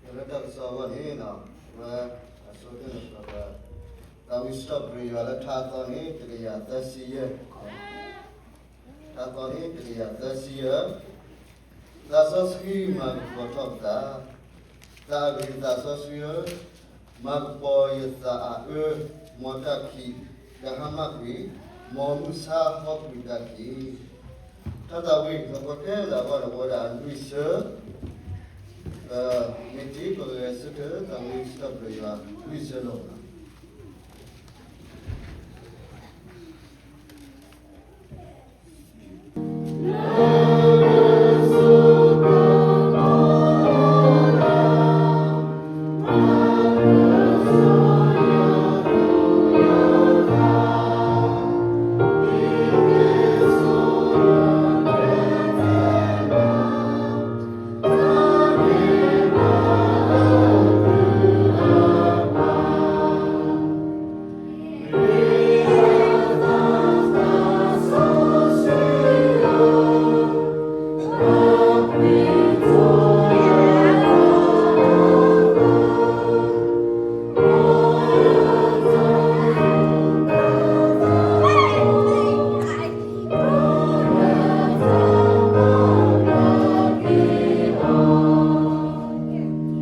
လၢတၢ်ကစီၣ်အဂီၢ်န့ၣ်, ဝဲအဆိကတၢၢ်န့ၣ် သးဝံၣ်စံးထီၣ်ပတြၢၤယွၤလၢထါအသီန့ၣ် တကယၤသၢဆံယဲၢ်, ထါအသီန့ၣ် တကယၤသၢဆံယဲၢ်, သးစီဆှံမၤကပီၤထီၣ်ပသး, သးအဂံၢ်သးစီဆှံဧၢ, မၤကပီၤယသးအအၢ, မ်တၢ်ခံးတဟါမၢ်ကွံာ်, မ်မုၢ်ဆါဟီၣ်ကွံာ်တၢ်ခံး ထါသးဝံၣ်လၢပှၤခဲလၢာ်အဂီၢ်န့ၣ် အိၣ်ဝဲဒၣ်လွံၢ်ဆၢ, မ့ၢ်တံၤပဂဲၤဆၢထၢၣ်သးဝံၣ်စံးထီၣ်ပတြၢၤယွၤလွံၢ်ဆၢလီၤ. ကလုၢ်ကထါန့ၣ်လီၤ. ဒီးစံးဘျုးစ့ၢ်ကီး စံယိၣ်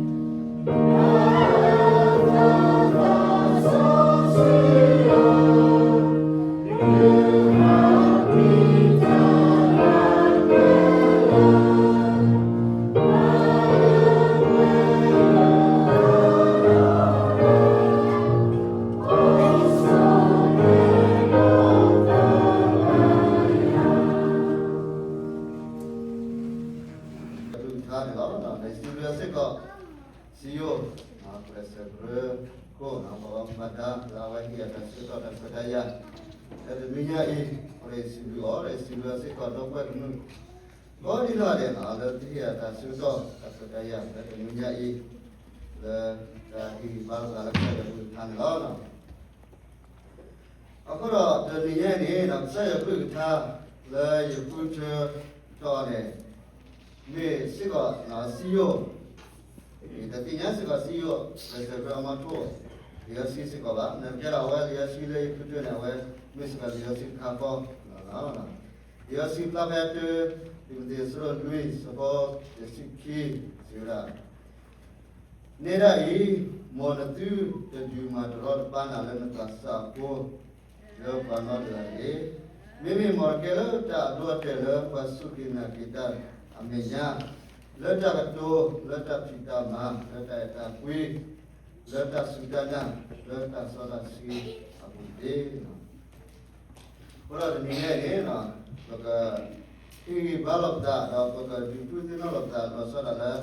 ပှၤစၢၤကရၢခိၣ် ပှၤဘၣ်မူဘၣ်ဒါ လၢအဝဲဟ့ၣ်အတၢ်ဆၢကတီၢ်တၢ်ခွဲးတၢ်ယာ် လၢတနွံညါအံၤ ပစံးဘျုးအီၤ ဒီးစံးဘျုးစ့ၢ်ကီးဒီပုၢ်ဝဲၢ်ကမျၢၢ် ကိးဒံနီၢ်ဒဲး လၢတဟ့ၣ်အတၢ်ဆၢကတီၢ်တၢ်ခွဲးတၢ်ယာ် လၢတနွံညါအံၤ လၢတၢ်ဟ့ၣ်ဂံၢ်ဘါလိာ်သးလၢကစၢ်ယွၤကလုၢ်ကထါန့ၣ်လီၤ. အဃိဒီးတနံၤညါအံၤန့ၣ် ကစၢ်ယွၤကလုၢ်ကထါ လၢယဃုထၢထီၣ်န့ၣ် မ့ၢ်စ့ၢ်ကီးစံယိၣ် တသ့ၣ်ညါစ့ၢ်ကီးစံယိၣ် လၢစၢၤကရၢအမီထိၣ် လံာ်စီဆှံစ့ၢ်ကီးဘၣ်. နကဲဒီးအဝဲလံာ်စီဆှံလၢယဃုထၢန့ၣ် အဝဲမ့ၢ်စ့ၢ်ကီးလံာ်စီဆှံတခါဃီ လံာ်စီဆှံဖျါဖဲတၢ တံၤမသ့း အဆၢဒိၣ်လွံၢ် ဆၢဖိတဆံခံ စံးဝဲဒၣ် နဲဒၣ်အံၤ, မ်နသုတဒုးမၤတရီတပါနၤလၢနသးစၢ်အဃိ, လၢပှၤနီတဂၤတဂ့ၤ. မ့မ့ၢ်မ်နကဲလၢတၢ်အဒိအတဲာ်လၢပှၤစူၢ်က့ၤနာ်က့ၤတၢ်အမဲာ်ညါ, လၢတၢ်ကတိၤ, လၢတၢ်ဖံးတၢ်မၤ, လၢတၢ်အဲၣ်တၢ်ကွံ, လၢတၢ်စူၢ်တၢ်နာ်, လၢတၢ်စီတၢ်ဆှံအပူၤတက့ၢ်. အဃိဒီးတနံၤညါအံၤန့ၣ်, ပကဟ့ၣ်ဂံၢ်ဘါလိာ်ပသး ဒီးပကဒုးသ့ၣ်နီၣ်လိာ်ပသး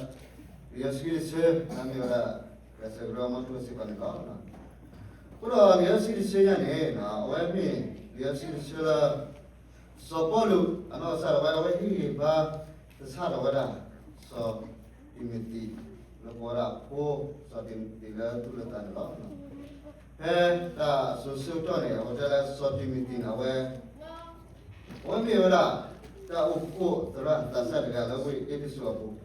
လီၤဆီဒၣ်တၢ်လၢ လံာ်စီဆှံတဆၢ မ့ၢ်ဝဲဒၣ် ကစၢ်ယွၤကလုၢ်ကထါစ့ၢ်ကီးန့ၣ်လီၤ. အဃိဒီးလံာ်စီဆှံတဆၢညါန့ၣ် အဝဲမ့ၢ်လံာ်စီဆှံတဆၢလၢ စီၤပီလူး အနီၢ်ကစၢ်ဒၣ်ဝဲ အဝဲဟ့ၣ်ဂံၢ်ဘါ ကစၢ်ဒၣ်ဝဲဒၣ် စီၤတံၤမသ့း လၢပဝဲဒၣ်အဖိ စီၤတံၤမသ့းလၢသူၣ်လၢသးန့ၣ်လီၤ. ဖဲတၢ်အစိၤဆၢကတီၢ်န့ၣ် အဝဲတဲလၢစီၤတံၤမသ့းန့ၣ် အဝဲ အဝဲမ့ၢ်ဝဲဒၣ် တၢ်အိၣ်ဖှိၣ်သရၣ်သးစၢ်တဂၤလၢဝ့ၢ်အ့းဖ့းစူးအပူၤ,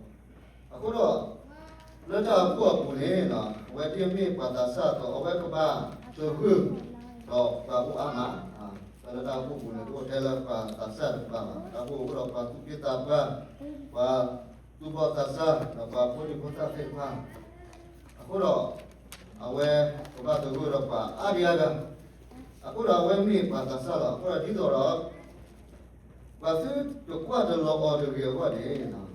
အဃိဒီး လၢတၢ်အိၣ်ဖှိၣ်အပူၤန့ၣ် အဝဲဒ်အမ့ၢ်ပှၤသးစၢ်အသိး အဝဲကဘၣ်သဂၢၢ် ဒီးပှၤအိၣ်အါမး, လၢတၢ်အိၣ်ဖှိၣ်အပူၤန့ၣ် တအိၣ်ထဲလၢပှၤသးစၢ်တကပၤဘၣ်, တၢ်အိၣ်ဖှိၣ်အဃိဒီးပှၤသူၣ်က့သးပှၢ်, ပှၤသူၣ်ဘီၣ်သးစၢ် ဒီးပှၤဖိဒံဖိသၣ်သ့ၣ်တဖၣ် အဃိဒီး အဝဲကဘၣ်သဂၢၢ်ဒီးပှၤအါဒံအါဂၤ, အဃိဒီးအဝဲမ့ၢ်ပှၤသးစၢ်လီၤ. အဃိဒီးဒ်သိးဒီး ပှၤသုတကွၢ်တလီၤအီၤတဂ့ၤအဂီၢ်န့ၣ်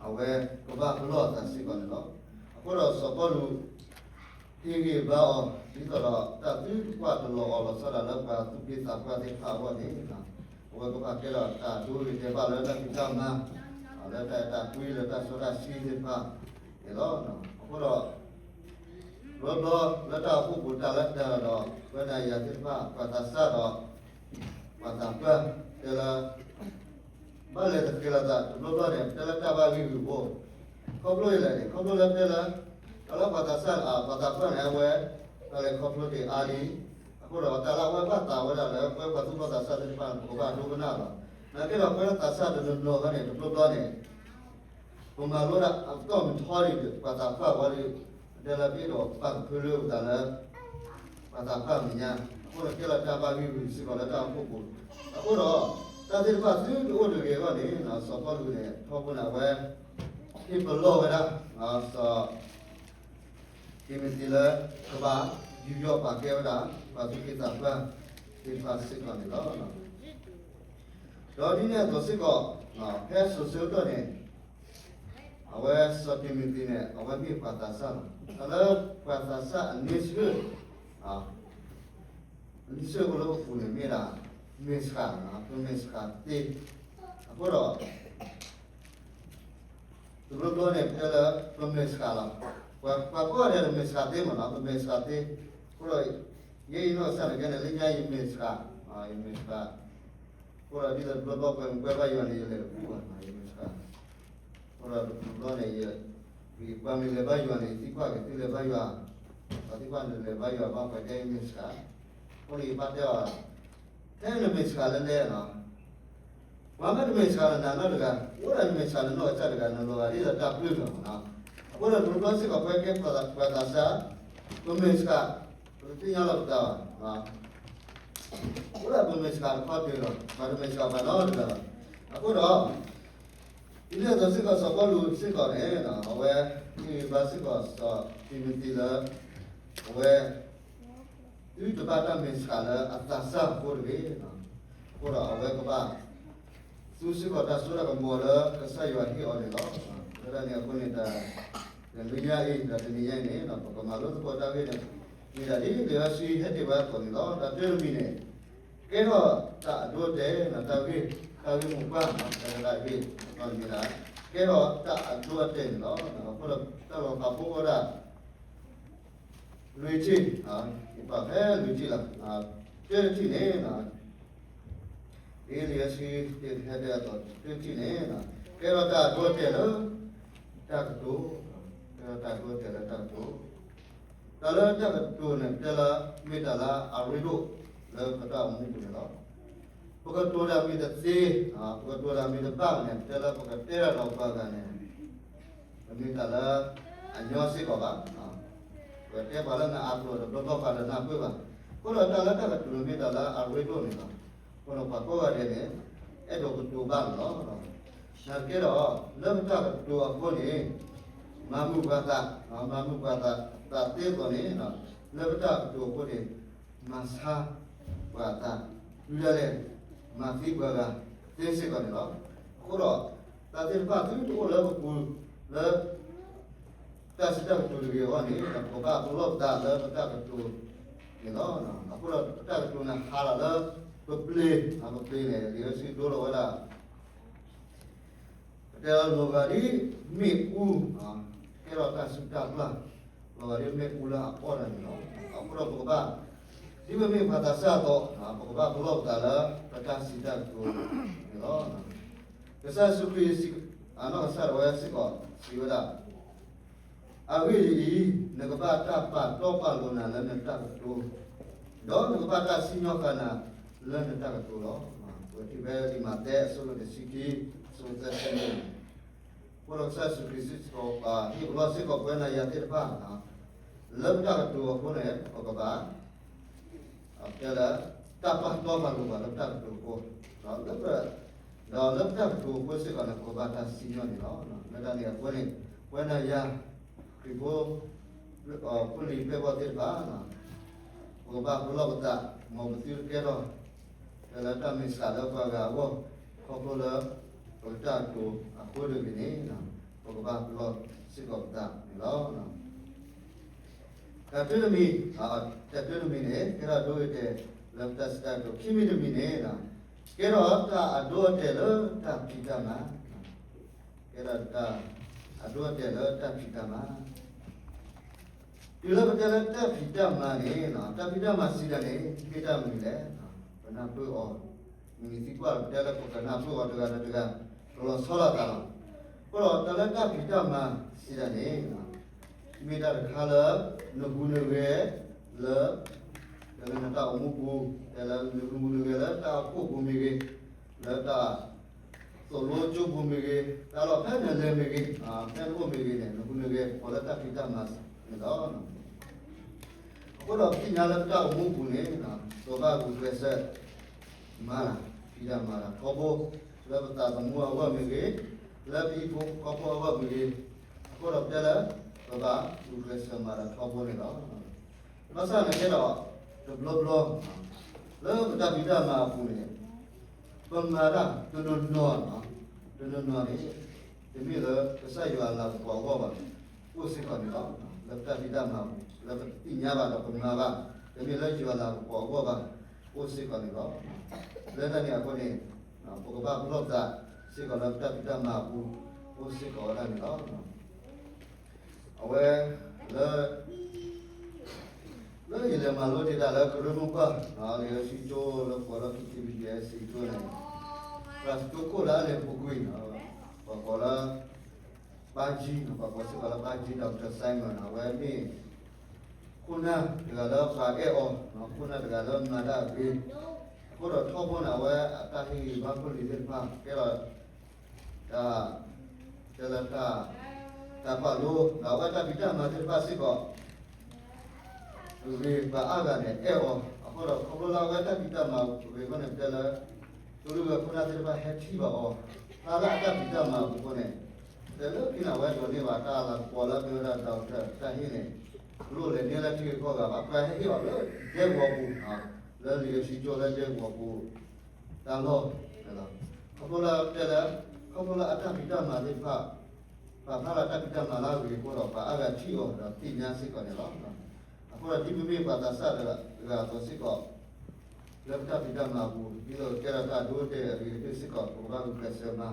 အဝဲကဘၣ်ပလီၢ်အသးစ့ၢ်ကီးန့ၣ်လီၤ. အဃိဒီးစီၤပီလူး ဟ့ၣ်ဂံၢ်ဘါအီၤ ဒ်သိးဒီး တၢ်သုတကွၢ်တလီၤအီၤလီၤဆီဒၣ်တၢ်လၢပှၤသူၣ်က့သးပှၢ်သ့ၣ်တဖၣ်အဂီၢ်န့ၣ် အဝဲကဘၣ်ကဲထီၣ်တၢ်ဒိဂ့ၤတဲာ်ဘၣ်လၢတၢ်ဖံးတၢ်မၤ, လၢတၢ်အဲၣ်တၢ်ကွံလၢတၢ်စီတၢ်ဆှံသ့ၣ်တဖၣ်န့ၣ်လီၤ. အဃိဒီး ဘျီဘျီလၢတၢ်အိၣ်ဖှိၣ်ပူၤတၢ်လၢတၢ်ဒီး ပဝဲဒၣ်ယၤသ့ၣ်တဖၣ် ပှၤသးစၢ်ဒီး ပှၤသးပှၢ်တဲလၢ ဘၣ်လဲၤတဃဲၤလိာ်သးတဘျီဘျီန့ၣ် ပတဲလၢတၢ်ဘၣ်ဂံၢ်ဂုာ်ဖိ, ခီဖျိအံၤလဲၣ်န့ၣ် ခီဖျိလၢတဲလၢ တၢ်လၢပှၤသးစၢ် ပှၤသးပှၢ်န့ၣ် အဝဲ တၢ်လဲၤခီဖျိတ့ၢ်အါလံ, အဃိဒီးတၢ်လၢအဝဲဘၣ်သးဝဲဒၣ်လၢ ပဝဲပှၤသူၣ်ဘီၣ်သးစၢ်သ့ၣ်တဖၣ်န့ၣ် ပကဘၣ်ဒိကနၣ်လီၤ. နာ်က့ဒီးပဝဲသးစၢ်တနီၤနီၤခီန့ၣ် တဘျီဘျီန့ၣ် ပမၤလိဒၣ်အကတီၢ်မုၢ်ထီဒံး ပှၤသးပှၢ်ဝဲဒီး တဲလၢပအဲၣ်ဒိးပာ်ကဖၢလၢပသးလၢ ပှၤသးပှၢ်မဲာ်ညါ, အဃိဒီးကဲလီၤတၢ်ဘၣ်ဂံၢ်ဂုာ်စ့ၢ်ကီးလၢတၢ်အိၣ်ဖှိၣ်ပူၤ, အဃိဒီး တၢ်သ့ၣ်တဖၣ်သုတအိၣ်တဂ့ၤအဂီၢ်န့ၣ် စီၤပီလူးန့ၣ် ထီဘိန့ၣ် အဝဲ ဟ့ၣ်ပလီၢ်ဝဲဒၣ် စီၤ တံၤမသ့းလၢကဘၣ်ယူးယီၣ်ပာ်ကဲဝဲဒၣ် ပှၤသူၣ်က့သးပှၢ်သ့ၣ်တဖၣ်စ့ၢ်ကီးန့ၣ်လီၤ. ဒီးဒ်န့ၣ်အသိးစ့ၢ်ကီး ဖဲစိၤဆၢကတီၢ်န့ၣ် အဝဲစီၤတံၤမသ့းန့ၣ် အဝဲမ့ၢ်ပှၤသးစၢ်လီၤ. တၢ်လၢပှၤသးစၢ်အန့ဆၢၣ် အန့ဆၢၣ်အိၣ်လၢပပူၤန့ၣ်မ့ၢ်ဒၣ် မဲာ်ဆှး, ပမဲာ်ဆှးသ့, အဃိဒီး တဘျီဘျီန့ၣ် ပတဲလၢပမဲာ်ဆှးလီၤ. ပှၤကိးဂၤဒဲးတမဲာ်ဆှးသ့မ့ၢ်နီၤ, ပမဲာ်ဆှးသ့, အဃိဒီး ယဲအံၤနီၢ်ကစၢ်န့ၣ်ကဲန့ၣ် လၢညါယမဲာ်ဆှး, ယမဲာ်ဆှး, အဃိဒီးဒ်သိးတဘျီဘျီပှၤမ့ၢ်ကွဲဘၣ်ယွၤန့ၣ် ယလဲၤတပူၤဘၣ်, ယမဲာ်ဆှး, အဃိဒီးတဘျီဘျီန့ၣ် ယ ပှၤမ့ၢ်လဲၤဘါယွၤန့ၣ် ယသံကွၢ်က့ၤသုလဲၤဘါယွၤ, ပှၤသံကွၢ်န့ၣ်လဲၤဘါယွၤဘၣ် ပှၤတဲယမဲာ်ဆှး, အဃိန့ၣ်ယဘၣ်တဲအီၤ, ထဲနမဲာ်ဆှးလၢလဲၣ်နီၤ, ပှၤမ့ၢ်တမဲာ်ဆှးလၢနၤနီတဂၤ, အိၣ်ဒၣ်နမဲာ်ဆှးလၢနီၢ်ကစၢ်တဂၤ နလီၤဂာ်ဒ်သိးတၢ်ပျုၢ်လီၤနီၤ, အဃိဒီးတဘျီဘျီစ့ၢ်ကီးပဝဲကဲပှၤသးစၢ်, ပမဲာ်ဆှး, ပတသ့ၣ်ညါလီၤပသးဘၣ် အိၣ်ဒၣ်ပမဲာ်ဆှးတခီတၢၤလီၤ, ပှၤတမဲာ်ဆှးပှၤနီတဂၤလီၤ. အဃိဒီး ဒ်န့ၣ်အသိးစ့ၢ်ကီးစီၤပီလူးစ့ၢ်ကီးန့ၣ် အဝဲဟ့ၣ်ဂံၢ်ဘါစ့ၢ်ကီးစီၤတံၤမသ့းလၢ အဝဲ သုတဘၣ်တၢ်မဲာ်ဆှးလၢအသးစၢ်အဃိတဂ့ၤ, အဃိဒီးအဝဲကဘၣ် သူစ့ၢ်ကီးတၢ်စိတၢ်ကမီၤလၢကစၢ်ယွၤဟ့ၣ်အီၤန့ၣ်လီၤ. လၢတၢ်န့ၣ်အဃိန့ၣ် တနွံညါအံၤ ဒီးတနံၤညါအံၤန့ၣ် ပကမၤလိသကိးတၢ်ဂ့ၢ်န့ၣ် မ့ၢ်ဒၣ်ဒ်လံာ်စီဆှံဟဲတ့ၢ်ဝဲအသိးန့ၣ်လီၤ. တၢ်တၢတမံၤန့ၣ် ကဲထီၣ်တၢ်အဒိအတဲာ် တၢ်ဂ့ၢ် တၢ်ဂ့ၢ်မိၢ်ပှၢ် တၢ်ဂ့ၢ် တၢ်ဂ့ၢ်မ့ၢ်ဒၣ် ကဲထီၣ်တၢ်အဒိအတဲာ်န့ၣ်လီၤ. အဃိဒီးတၢ်လီၤဖးဖိဝဲဒၣ် လွံၢ်ထံၣ်, ယပာ်ဖဲလွံၢ်ထံၣ်လီၤ. တၢတထံၣ်န့ၣ် ဒ်လံာ်စီဆှံတ့ၢ်ဟဲတဲအသိး တၢတထံၣ်န့ၣ် ကဲထီၣ်တၢ်အဒိအတဲာ်လၢတၢ်ကတိၤ, ကဲထီၣ်တၢ်အဒိအတဲာ်လၢတၢ်ကတိၤ, တၢ်လၢတၢ်ကတိၤန့ၣ် ပတဲလၢမ့ၢ်တၢ်လၢအရ့ဒိၣ်လၢပတၢ်အိၣ်မူပူၤန့ၣ်လီၤ. ပကတိၤတၢ်မ့ၢ်တသ့, ပကတိၤတၢ်မ့ၢ်တဘၣ်န့ၣ် ပတဲလၢပကတဲတၢ်ဒီးပှၤဂၤန့ၣ် တမ့ၢ်တၢ်လၢအညီစ့ၢ်ကီးဘၣ်. ပတဲပှၤလၢနအါကျိာ်တဘျီဘျီပှၤဒီးနၢ်ပၢၢ်ဘၣ်. အဃိဒီးတၢ်လၢတၢ်ကတိၤန့ၣ်မ့ၢ်တၢ်လၢအရ့ဒိၣ်န့ၣ်လီၤ. အဃိဒီးပှၤကိးဂၤဒဲးန့ၣ် အဲၣ်ဒိးကတိၤဘၣ်န့ၣ်လီၤ. နာ်သက့ဒီး လၢပတၢ်ကတိၤအဃိန့ၣ် မၤမုာ်ပှၤသး, မၤမုာ်ပှၤသးသ့အသိးန့ၣ် လၢပတၢ်ကတိၤအဃိန့ၣ် မၤဆါပှၤအသး, တုၤဒၣ်လဲာ် မၤသံပှၤဂၤသ့စ့ၢ်ကီးန့ၣ်လီၤ. အဃိဒီး တၢ်သ့ၣ်တဖၣ်သုတအိၣ်လၢပပူၤလၢ တၢ်စံးတၢ်ကတိၤတဂ့ၤအဂီၢ်န့ၣ် ပကဘၣ်ပလီၢ်ပသးလၢပတၢ်ကတိၤန့ၣ်လီၤ. အဃိဒီးပတၢ်ကတိၤန့ၣ်ဟးလီၤလၢပပျ့ၤ, ပပျ့ၤန့ၣ် လံာ်စီဆှံဒိလီၤဝဲဒၣ် ပတဲလီၤဂာ်ဒ်မ့ၣ်အူ, ကဲထီၣ်တၢ်စုၣ်တၢ်ပျၢ်, လီၤဂာ်ဒ်မ့ၣ်အူလၢအအီၣ်တၢ်န့ၣ်လီၤ. အဃိဒီးပကဘၣ်, ဒ်ပမ့ၢ်ပှၤသးစၢ်အသိး, ပကဘၣ်ပလီၢ်ပသးလၢပတၢ်စံးတၢ်ကတိၤန့ၣ်လီၤ. ကစၢ်ယ့ၣ်ၡူးခရံာ် အနီၢ်ကစၢ်ဒၣ်ဝဲစ့ၢ်ကီး စံးဝဲဒၣ် အဂ့ၢ်ဒ်အံၤ, နကဘၣ်တၢ်ပာ်တီပာ်လိၤနၤလၢနတၢ်ကတိၤ, ဒီးနကဘၣ်တၢ်စံၣ်ညီၣ်ဃာ်နၤလၢနတၢ်ကတိၤလီၤ. ပထံၣ်ဖဲလံာ်မးသဲအဆၢဒိၣ်တဆံခံ, အဆၢဖိသၢဆံန့ၣ်, အဃိဒီးကစၢ်ယ့ၣ်ၡူးခရံာ်စ့ၢ်ကီး ဟ့ၣ်ပလီၢ်စ့ၢ်ကီးပဝဲနၤယၤသ့ၣ်တဖၣ် လၢပတၢ်ကတိၤအဃိန့ၣ် ပကဘၣ် တဲလၢ တၢ်ပာ်တီပာ်လိၤပှၤလၢပတၢ်ကတိၤအဃိ, ဒီးလၢပတၢ်ကတိၤအဃိစ့ၢ်ကီးန့ၣ် ပကဘၣ်တၢ်စံၣ်ညီၣ်န့ၣ်လီၤ. လၢတၢ်န့ၣ်အဃိန့ၣ် ပဝဲနၤယၤ ခရံာ်ဖိ ဖိလံၤဖဲဘီသ့ၣ်တဖၣ် ပကဘၣ်ပလီၢ်ပသး မ်ပသုတကဲထီၣ် တဲလၢတၢ်မဲာ်ဆှးလၢပှၤဂၤအဂီၢ် ခီဖျိလၢ ပတၢ်ကတိၤအဃိတဂ့ၤန့ၣ် ပကဘၣ်ပလီၢ်စ့ၢ်ကီးပသးန့ၣ်လီၤ. တၢ်တၢတမံၤ, တၢ်တၢတမံၤန့ၣ် ကဲထီၣ်အဒိအတဲာ်လၢပတၢ်စံးတၢ်ကတိၤ, ခံမံၤတမံၤန့ၣ် ကဲထီၣ်တၢ်အဒိအတဲာ်လၢတၢ်ဖံးတၢ်မၤ, ကဲထီၣ်တၢ်အဒိအတဲာ်လၢတၢ်ဖံးတၢ်မၤ တုၤလၢပတဲလၢတၢ်ဖံးတၢ်မၤန့ၣ် တၢ်ဖံးတၢ်မၤစံးတၢ်န့ၣ် မ့ၢ်တၢ်မနုၤလဲၣ်. ပနၢ်ပၢၢ်အီၤ မ့ၢ်သံကွၢ်လီၤ ပတဲလၢပကနၢ်ပၢၢ်အီၤတဂၤဒီးတဂၤ ကလီၤဆီလိာ်သးလီၤ. အဃိဒီးတၢ်လၢတၢ်ဖံးတၢ်မၤစံးတၢ်န့ၣ် မ့ၢ်တၢ်တခါလၢ နဟူးနဂဲၤလၢ တဲလၢနတၢ်အိၣ်မူပူၤ, တဲလၢနဟူးနဂဲၤလၢတၢ်အိၣ်ဖှိၣ်ပူၤမ့ၢ်ဂ့ၤ, လၢတၢ် သိၣ်လိကၠိပူၤမ့ၢ်ဂ့ၤ, တၢ်လီၢ်ဖဲနလဲၤမ့ၢ်ဂ့ၤ, ဖဲနအိၣ်မ့ၢ်ဂ့ၤန့ၣ် နပူၤနဂ့ၤ ပကိးလၢတၢ်ဖံးတၢ်မၤန့ၣ်လီၤ. အဃိဒီးပသ့ၣ်ညါလၢပတၢ်အိၣ်မူအပူၤန့ၣ် ပဘၣ်ဂုာ်ကျဲးစၢး မၤတၢ်ဖံးတၢ်မၤတၢ်ထီဘိ, လၢပသးသမူအဂီၢ်မ့ၢ်ဂ့ၤ, လၢပဟံၣ်ဖိဃီဖိအဂီၢ်မ့ၢ်ဂ့ၤ, အဃိဒီးပတဲလၢ ပဘၣ်ဂုာ်ကျဲးစၢးမၤတၢ်ထီဘိန့ၣ်လီၤ. ဘၣ်ဆၣ်န့ၣ်ကဲဒီး တဘျီဘျီ လၢပတၢ်ဖံးတၢ်မၤအပူၤန့ၣ် ပမၤတၢ်တနီၤနီၤ, တနီၤနီၤန့ၣ် တမ့ၢ်လၢကစၢ်ယွၤအလၤကပီၤအဂီၢ်ဘၣ်, အိၣ်စ့ၢ်ကီးန့ၣ်လီၤ. လၢပတၢ်ဖံးတၢ်မၤအပူၤ လၢပသ့ၣ်ညါဘၣ်ဒီးပမၤဘၣ်, တမ့ၢ်လၢယွၤအလၤကပီၤအဂီၢ်ဘၣ်, အိၣ်စ့ၢ်ကီးန့ၣ်လီၤ. လၢတၢ်န့ၣ်အဃိန့ၣ် ပကဘၣ်ပလီၢ်ပသးစ့ၢ်ကီးလၢပတၢ်ဖံးတၢ်မၤအပူၤ အိၣ်စ့ၢ်ကီးဝဲဒၣ်န့ၣ်လီၤ. အဝဲ လၢ လၢယလဲၤမၤလိတ့ၢ်တၢ်လၢကရၢမိၢ်ပှၢ် လံာ်စီဆှံကၠိလၢပကိးလၢ ကံၣ်ထံဘံၣ်ဘံၣ် စံးကၠိန့ၣ် ပှၤကၠိခိၣ်လၢအလဲၤပူၤကွံာ်န့ၣ် ပှၤကိးလၢ ပၢ်ကၠံ, ပှၤကိးစ့ၢ်ကီးလၢပၢ်ကၠံ Doctor Simon အဝဲမ့ၢ် ခိၣ်နၢ်တဂၤလၢပှၤအဲၣ်အီၤ, ခိၣ်နၢ်တဂၤလၢမၤတၢ်အဂ့ၤ, အဃိဒီးထီဘိန့ၣ် အဝဲအတၢ်ဟ့ၣ်ဂံၢ်ဘါဖိလံၤသ့ၣ်တဖၣ် ကဲဒီး တၢ် တဲလၢတၢ် တၢ်ပာ်လိ ဒီးအဝဲတၢ်ဖံးတၢ်မၤသ့ၣ်တဖၣ်စ့ၢ်ကီး ဂ့ၤပှၤအါဂၤန့ၣ်အဲၣ်အီၤ, အဃိဒီးခီဖျိလၢအဝဲတၢ်ဖံးတၢ်မၤအဂ့ၢ်အကျိၤန့ၣ် တဲလၢ ကလုာ်ဂၤခိၣ်နၢ်သ့ၣ်တဖၣ်ဟဲထံၣ်ဘၣ်အီၤ, ဖျါလၢအတၢ်ဖံးတၢ်မၤအပူၤအဃိန့ၣ် တဲလၢခံန့ၣ် အဝဲဒိးန့ၢ်ဘၣ်တၢ်လၤကပီၤလၢအမ့ၢ်ဝဲဒၣ် doctor တၢ်ဟ့ၣ်န့ၣ် လိၣ်လဲၤန့ၢ်လၢထံဂုၤကီၢ်ဂၤဘၣ်, ပှၤဟဲဟ့ၣ်အီၤလၢဒဲကဝီၤပူၤ, လၢလံာ်စီဆှံကၠိလၢဒဲကဝီၤပူၤ တၢ်လီၢ်န့ၣ်လီၤ. ခီဖျိလၢတဲလၢ ခီဖျိလၢအတၢ်ဖံးတၢ်မၤသ့ၣ်တဖၣ် ပာ်ဖျါလၢတၢ်ဖံးတၢ်မၤလၢအဂ့ၤအဃိဒီး ပှၤအါဂၤထံၣ်အီၤဒီးသ့ၣ်ညါစ့ၢ်ကီးန့ၣ်လီၤ. အဃိဒီးဒ်ပမ့ၢ်ပှၤသးစၢ်တဂၤအသိးစ့ၢ်ကီး လၢပတၢ်ဖံးတၢ်မၤအပူၤ ဒ်သိးကဲထီၣ်တၢ်အဒိအတဲာ်အဂ့ၤကတၢၢ်စ့ၢ်ကီး ပကဘၣ်ဂုာ်ကျဲးစၢးမၤ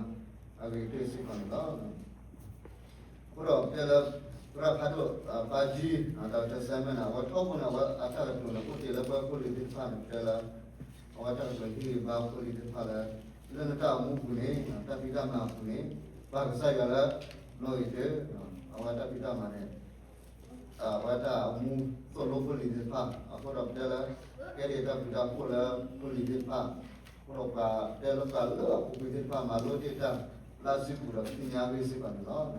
အဂ့ၤကတၢၢ်စ့ၢ်ကီးန့ၣ်လီၤ. အဃိဒီးတဲလၢ သရၣ်ဖးဒိၣ် ပၢ်ကၠံ Doctor Simon န့ၣ် အဝဲထီဘိန့ၣ် အဝဲအတၢ်ကတိၤန့ၣ်အိၣ်တ့ၢ်လၢပှၤဖိလံၤသ့ၣ်တဖၣ်န့ၣ် တဲလၢ အဝဲတၢ်ကတိၤဟ့ၣ်ဂံၢ်ဘါဖိလံၤသ့ၣ်တဖၣ်လၢ လၢနတၢ်အိၣ်မူပူၤန့ၣ် တၢ်ဖံးတၢ်မၤအပူၤန့ၣ် ပၢ်ကစၢ်ယွၤလၢနီၣ်ဂံၢ်တၢၢ် အဝဲတၢ်ဖံးတၢ်မၤန့ၣ် အဝဲတၢ်အိၣ်မူသိၣ်လိဖိလံၤသ့ၣ်တဖၣ် အဃိဒီးပတဲလၢ ကဲထီၣ်တၢ်ဘျုးတၢ်ဖှိၣ်လၢဖိလံၤသ့ၣ်တဖၣ် အဃိဒီးပှၤတဲလၢပှၤလၢအပူၤကွံာ်သ့ၣ်တဖၣ်မၤလိတ့ၢ်တၢ်လၢအစုပူၤဒီးသ့ၣ်ညါဂ့ၢ်စ့ၢ်ကီးန့ၣ်လီၤ.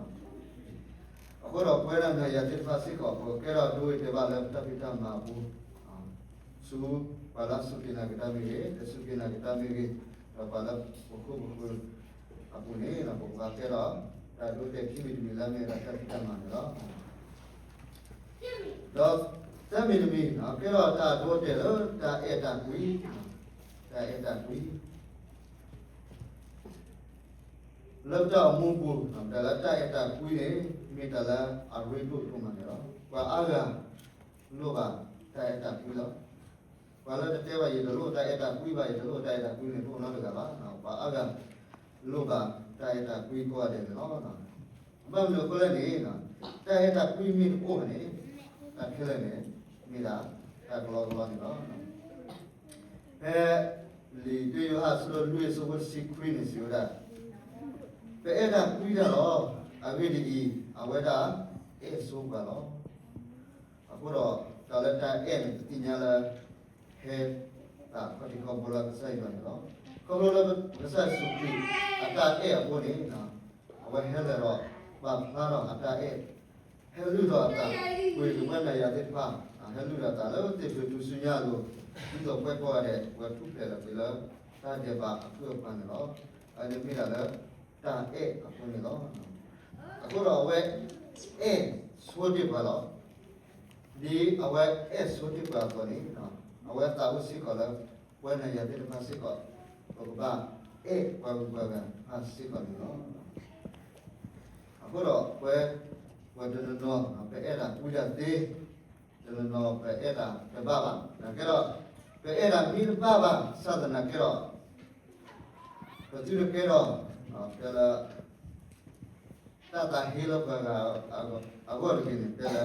အဃိဒီးပဝဲဒၣ်နၤယၤသ့ၣ်တဖၣ်စ့ၢ်ကီး ပကဲထီၣ်ဒိဂ့ၤတဲာ်ဘၣ်လၢပတၢ်ဖံးတၢ်မၤအပူၤ ဆူပှၤလၢအစူၢ်က့ၤနာ်က့ၤတၢ်မ့ၢ်ဂ့ၤ, တစူၢ်က့ၤနာ်က့ၤတၢ်မ့ၢ်ဂ့ၤ, ဒီးပှၤလၢပဃိပဃုအပူၤန့ၣ် ပကဘၣ်ကဲထီၣ်တၢ်ဒိတဲာ်ခံမံၤတမံၤလၢအမ့ၢ်ဝဲဒၣ်တၢ်ဖံးတၢ်မၤန့ၣ်လီၤ. ဒီးသၢမံၤတမံၤ ကဲထီၣ်တၢ်ဒိတဲာ်လၢတၢ်အဲၣ်တၢ်ကွံ, တၢ်အဲၣ်တၢ်ကွံ လၢပတၢ်အိၣ်မူပူၤ တၢ်လၢတၢ်အဲၣ်တၢ်ကွံန့ၣ် မ့ၢ်တၢ်လၢအရ့ဒိၣ်ဒိၣ်မးန့ၣ်လီၤ. ပှၤအါဂၤလိၣ်ဘၣ်တၢ်အဲၣ်တၢ်ကွံလီၤ. ပှၤလၢတတဲဘၣ် ယတလိၣ်တၢ်အဲၣ်တၢ်ကွံဘၣ်, ယတလိၣ်တၢ်အဲၣ်တၢ်ကွံန့ၣ် တအိၣ်နီတဂၤဘၣ်. ပှၤအါဂၤလိၣ်ဘၣ်တၢ်အဲၣ်တၢ်ကွံကိးဂၤဒဲးန့ၣ်လီၤ. ဘၣ်မနုၤအဃိလဲၣ်န့ၣ် တၢ်အဲၣ်တၢ်ကွံမ့ၢ်တအိၣ်ဘၣ်န့ၣ် တၢ်ခဲလၢာ်န့ၣ် မ့ၢ်ဒၣ်တၢ်ကလီကလီန့ၣ်လီၤ. ဖဲလံာ်တၢယိၤဟၣ်အဆၢဒိၣ်လွံၢ်အဆၢဖိတဆံခွံန့ၣ် စံးဝဲဒၣ်, ပအဲၣ်တၢ်ကွံတၢ်လီၤ. အဂ့ၢ်ဒ်အံၤ, အဝဲဒၣ်အဲၣ်ဆိပှၤလီၤ. အဃိဒီး တၢ်လၢတၢ်အဲၣ်န့ၣ် ပသ့ၣ်ညါလၢ ဟဲသးခီၣ်ထံးခီၣ်ဘိလၢကစၢ်ယွၤန့ၣ်လီၤ. ခီဖျိလၢကစၢ်ယ့ၣ်ၡူးခရံာ်အတၢ်အဲၣ်အဃိန့ၣ် အဝဲဟဲလၢာ်ဒီးပာ်ဖျါထီၣ်အတၢ်အဲၣ်, ဟဲလုၢ်ထီၣ်အသးကွံာ်က့ၤပဝဲနၤယၤသ့ၣ်တဖၣ်, ဟဲလုၢ်ထီၣ်အသးလၢသ့ၣ်ဖျၢၣ်ထူၣ်စုညါအလိၤ, ဒ်သိးပဝဲကိးဂၤဒဲး ပထူၣ်ဖျဲးလီၤက့ၤလၢ တၢ်ဒဲးဘးအဖုၣ်အပှၢ်န့ၣ်လီၤ. အဝဲန့ၣ်မ့ၢ်ဒၣ်လၢ တၢ်အဲၣ်အဃိန့ၣ်လီၤ. အဃိဒီးအဝဲအဲၣ်ဆိတ့ၢ်ပှၤလီၤ. ဒ်အဝဲအဲၣ်ဆိတ့ၢ်ပှၤအသိးန့ၣ် အဝဲသးအိၣ်စ့ၢ်ကီးလၢ ပဝဲနၤယၤသ့ၣ်တဖၣ်စ့ၢ်ကီး ပကဘၣ်အဲၣ်ပှၤဂုၤပှၤဂၤတဖၣ်စ့ၢ်ကီးန့ၣ်လီၤ. အဃိဒီးပဝဲ ပှၤတနီၤနီၤ ပအဲၣ်တၢ်ကွံတၢ်သ့, တနီၤနီၤပအဲၣ်တၢ်တဘၣ်ဘၣ်. နာ်က့ဒီး ပအဲၣ်တၢ်မ့ၢ်တဘၣ်ဘၣ် ဘၣ်ဆၣ်သနာ်က့ဒီး ပသုတကဲထီၣ် တဲလၢ တၢ်သးဟ့လၢပှၤဂၤအဂီၢ်တဂ့ၤန့ၣ် တဲလၢ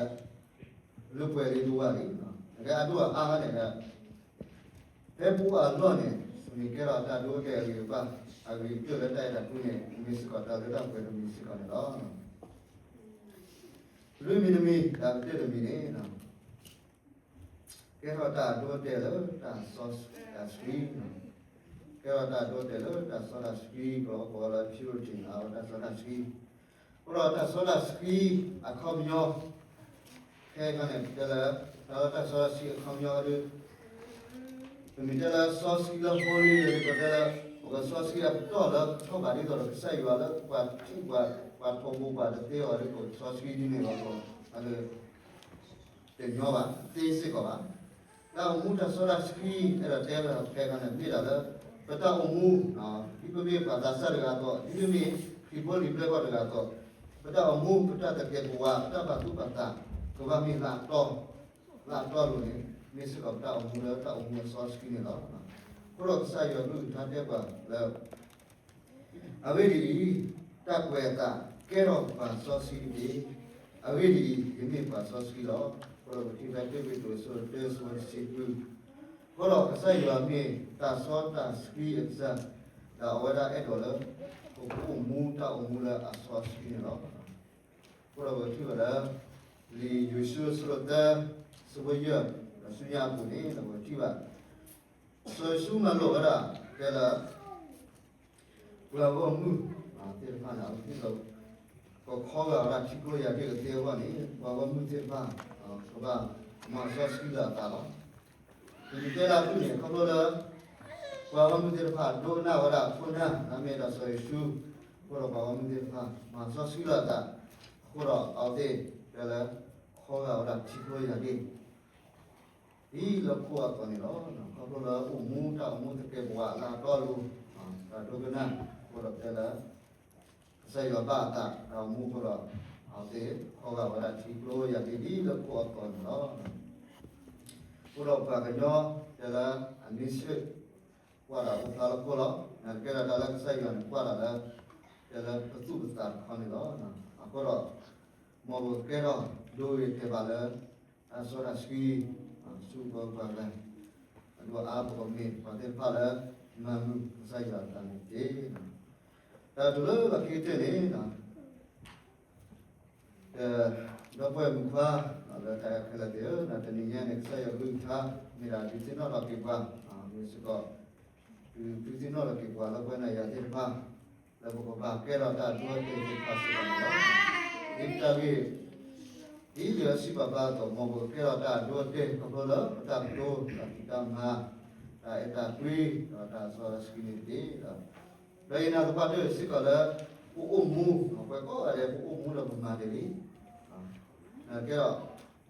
လၢပှဲၤလံတဝၢလံ, နာ်က့အဒိၣ်အအါန့ၣ် ဖဲပအိၣ်အလီၢ်န့ၣ် မ့ၢ်ကဲထီၣ်တၢ်ဒိတဲာ်အဂ့ၤကဘၣ် အဂ့ၤကတၢၢ်လၢတၢ်အဲၣ်တၢ်ကွံန့ၣ် မ့ၢ်စ့ၢ်ကီးတၢ်လၢတၢ်ပှဲၤတမံၤစ့ၢ်ကီးန့ၣ်လီၤ. လွံၢ်မံၤတမံၤ တၢ်ကတၢၢ်တမံၤန့ၣ် ကဲထီၣ်တၢ်ဒိတဲာ်လၢတၢ်စီတၢ်ဆှံ, ကဲထီၣ်တၢ်ဒိတဲာ်လၢတၢ်စီတၢ်ဆှံ ကလီကီလၢ purity အတၢ်စီတၢ်ဆှံ, အဃိဒီးတၢ်စီတၢ်ဆှံအခီပညီ ခဲအံၤန့ၣ် တဲလၢ တၢ်လၢတၢ်စီတၢ်ဆှံအခီပညီဒီး ပမ့ၢ်တဲလၢစီဆှံလၢ holy န့ၣ် ပတဲလၢ ပကစီဆှံအပတီၢ်လၢထီၣ်ဘးဒ်သိးဒီးကစၢ်ယွၤလၢပှၤထံၣ်ပှၤ ပှၤထီဘိပှၤတသ့အီၤဒီး ပကစီဆှံဒ်န့ၣ်လီၤ. အ တညီဘၣ်, တသ့စ့ၢ်ကီးဘၣ်. တၢ်အိၣ်မူတၢ်စီတၢ်ဆှံ အဲၣ်ဒိးတဲဝဲဒၣ်ဖဲခါန့ၣ် မ့ၢ်ဒၣ်လၢ ပတၢ်အိၣ်မူ, ဒ်ပမ့ၢ်ပှၤသးစၢ်တဂၤအသိး, ဒ်ပမ့ၢ်ခရံာ်ဖိလံၤပျဲၢ်ဘီၣ်တဂၤအသိး, ပတၢ်အိၣ်မူ ပတၢ်သကဲးပဝး ပတၢ်ပာ်သူၣ်ပာ်သး ကဘၣ်မ့ၢ်လၢအတီ, လၢအတီအလိၤန့ၣ် မ့ၢ်စ့ၢ်ကီးပတၢ်အိၣ်မူလၢတၢ်အိၣ်မူအစီဆှံန့ၣ်လီၤ. အဃိဒီးကစၢ်ယွၤကလုၢ်ကထါတဲပှၤလၢ အဂ့ၢ်ဒ်အံၤ, တၢ်ကွဲးအသးကဲထီၣ်ပှၤစီဆှံတက့ၢ်. အဂ့ၢ်ဒ်အံၤ, ယမ့ၢ်ပှၤစီဆှံလီၤ. အဃိဒီးပထံၣ်ဖဲတၢ်ပ့းတရူး အဆၢဒိၣ်တၢ အဆၢဖိတဆံဃု, အဃိဒီးကစၢ်ယွၤမ့ၢ်တၢ်စီတၢ်ဆှံအကစၢ်, ဒီးအဝဲဒၣ်အဲၣ်ဒိးလၢ ပကအိၣ်မူတၢ်အိၣ်မူလၢအစီဆှံန့ၣ်လီၤ. အဃိဒီးပထံၣ်ဝဲလၢ လံာ်ယိၤၡူ အဆၢဒိၣ်သၢ အဆၢဖိယဲၢ် ဒီးဆူညါအပူၤန့ၣ် ပထံၣ်ဘၣ် စီၤယိၤၡူမၤလိာ်ဝဲဒၣ် တဲလၢ ပှၤဂီၢ်မုၢ်သ့ၣ်တဖၣ်န့ၣ် အဝဲသ့ၣ်လီၤ ကခီဂာ်ဝဲဒၣ်ထံကျိယၢ်ဒ့ၣ်ကသ့အဂီၢ်န့ၣ် ပှၤဂီၢ်မုၢ်သ့ၣ်တဖၣ် ကဘၣ်မၤစီဆှံလၢအသးလီၤ. ပမ့ၢ်တဲလၢအဖုၣ်န့ၣ် ခီဖျိလၢ ပှၤဂီၢ်မုၢ်သ့ၣ်တဖၣ် ဒိကနၣ်ဝဲဒၣ်ခိၣ်နၢ် လၢအမ့ၢ်ဒၣ်စီၤယိၤၡူ, အဃိဒီးပှၤဂီၢ်မုၢ်သ့ၣ်တဖၣ် မၤစီဆှံလၢအသး, အဃိဒီးအဝဲသ့ၣ်တဲလၢ ခီဂာ်ဝဲဒၣ်ထံကျိယၢ်ဒ့ၣ် ဒ်လၢခိအသိးန့ၣ်လီၤ. ခီဖျိလၢအိၣ်မူတၢ်အိၣ်မူသကဲးပဝးအလၢအတီအလိၤ, တၢ်ဒိကနၣ်အဃိဒီးတဲလၢ ကစၢ်ယွၤဘၣ်အသး တၢ်အိၣ်မူအဃိဒီး အဝဲသ့ၣ်ခီဂာ်ဝဲဒၣ်ထံကျိယၢ်ဒ့ၣ်ဒ်လၢခိအသိးန့ၣ်လီၤ. အဃိဒီးပှၤကညီတဲလၢအမ့ၢ်ဆ့ၣ် ကွၢ်တၢ်အိၣ်ဖျါလၢခိလီၤ. နာ်ကဲဒီးတၢ်လၢကစၢ်ယွၤန့ၣ် ကွၢ်တၢ်လၢ တဲလၢပသူၣ်ပသးတခီန့ၣ်လီၤ. အဃိဒီး မ်ပကကဲထီၣ်ဒိဂ့ၤတဲာ်ဘၣ်လၢ တၢ်စီတၢ်ဆှံ ဆူပှၤဂၤ အဒိၣ်အါ ပကမ့ၢ်ပှၤသ့ၣ်တဖၣ်လၢ မၤမုာ်ကစၢ်ယွၤအသးန့ၣ်တက့ၢ်. တၢ်တုၤလၢလီၢ်ခံကတၢၢ်န့ၣ် ဒီပုၢ်ဝဲၢ်မုၣ်ခွါ လၢတၢ်အဲၣ်ခဲလၢာ်သ့ၣ်ဧၢ, တနံၤညါန့ၣ် ကစၢ်ယွၤကလုၢ်ကထါ မ့ၢ်ဒၣ်ဒုးသ့ၣ်နီၣ်ထီၣ်က့ၤပှၤ, မ့ၢ်စ့ၢ်ကီး ဒုးသ့ၣ်နီၣ်ထီၣ်က့ၤပှၤလၢပဝဲနၤယၤသ့ၣ်တဖၣ် လၢပကဘၣ်ကဲထီၣ်တၢ်အဒိအတဲာ်သ့ၣ်တဖၣ်စ့ၢ်ကီးန့ၣ်လီၤ. ဒ်ပတၢ်ဂ့ၢ် ဒ်ယွၤစံးပာ်ဖျါအသိး မ်ပကကဲထီၣ်တၢ်အဒိအတဲာ် ခီဖျိလၢပတၢ်ကတိၤ တၢ်ဖံးတၢ်မၤ တၢ်အဲၣ်တၢ်ကွံ ဒီးတၢ်စီတၢ်ဆှံန့ၣ်တက့ၢ်. ဒီးယနာ်သပှၢ်တၢၢ်စ့ၢ်ကီးလၢ ပအိၣ်မူ ပှၤကိးဂၤဒဲး ပအိၣ်မူဒီးပမၤတ့ၢ်လံ. ကဲဒီး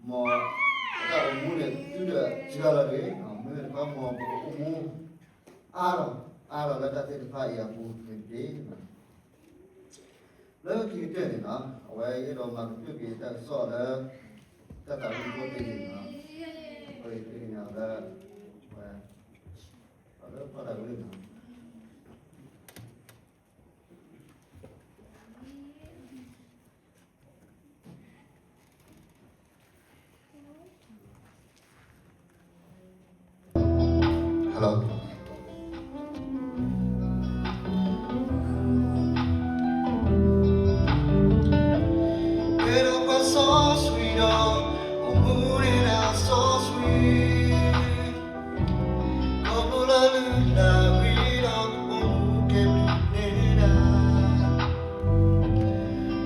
မ်ပတၢ်အိၣ်မူန့ၣ် သုတစှၤလီၤတဂ့ၤ, မ့မ့ၢ်တခီ မ်ပကအိၣ်မူ အါထီၣ် အါထီၣ်လၢတၢ်သ့ၣ်တဖၣ်အံၤအပူၤန့ၣ်တက့ၢ်. လၢခံကတၢၢ်န့ၣ်လီၤ, အဝဲအဲၣ်ဒိးမၤကတၢၢ်က့ၤတၢ်ကစီၣ်လၢ တၢ်သးဝံၣ်ဖိတ့ၢ်န့ၣ်လီၤ. အဝဲသ့ၣ်ညါလၢ အဝဲ လၢပှၤတၢ်ကလုၢ်န့ၣ် Hello.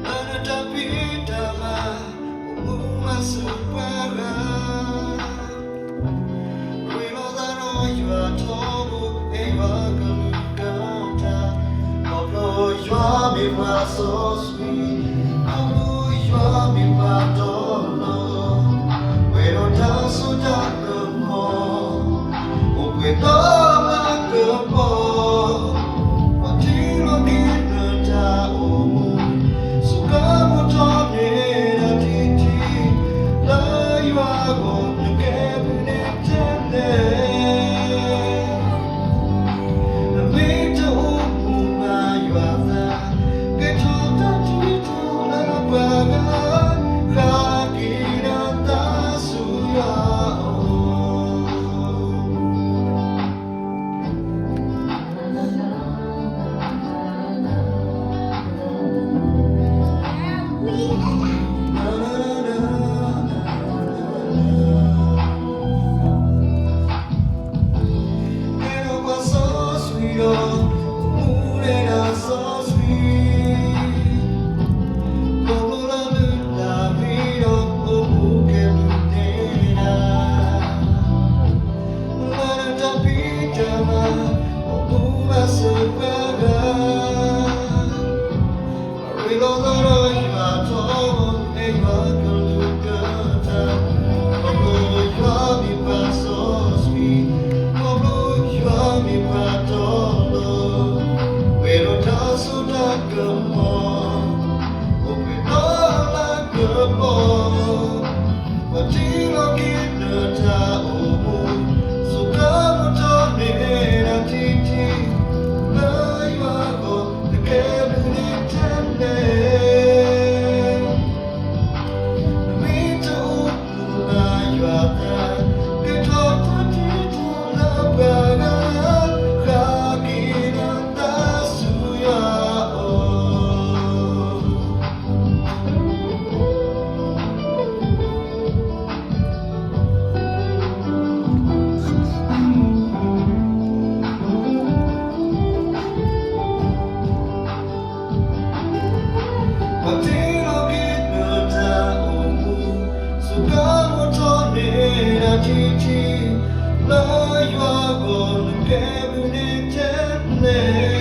လၢနတၢ်ဖံးတၢ်မၤ အိၣ်မူမၤစၢၤပှၤဂၤ ရ့လိာ်သးဒီးယွၤထီဘိ အဲၣ်ယွၤကလုၢ်ကထါ ခီဖျိယွၤမ့ၢ်ပှၤစီဆှံ ခီဖျိယွၤမ့ၢ်ပှၤတီလီၤ ပှဲၤဒီးတၢ်စိတၢ်ကမီၤ အိၣ်ပှဲၤဒီးမၤကပီၤ ပှၤထံၣ်လိာ်က့ၤနတၢ်အိၣ်မူ စူးကါမူထီၣ်န့ၢ်ဒၣ်ထံထံ လၢယွၤအဂီၢ်နကဲဘျုးန့ၣ်ထဲလဲၣ် နမ့ၢ်တအိၣ်မူဘၣ်ယွၤသး ကဲထီၣ်တၢ်ထံထီၣ် လၢယွၤအဂီၢ်နကဲဘျုးန့ၣ်ထဲလဲၣ်.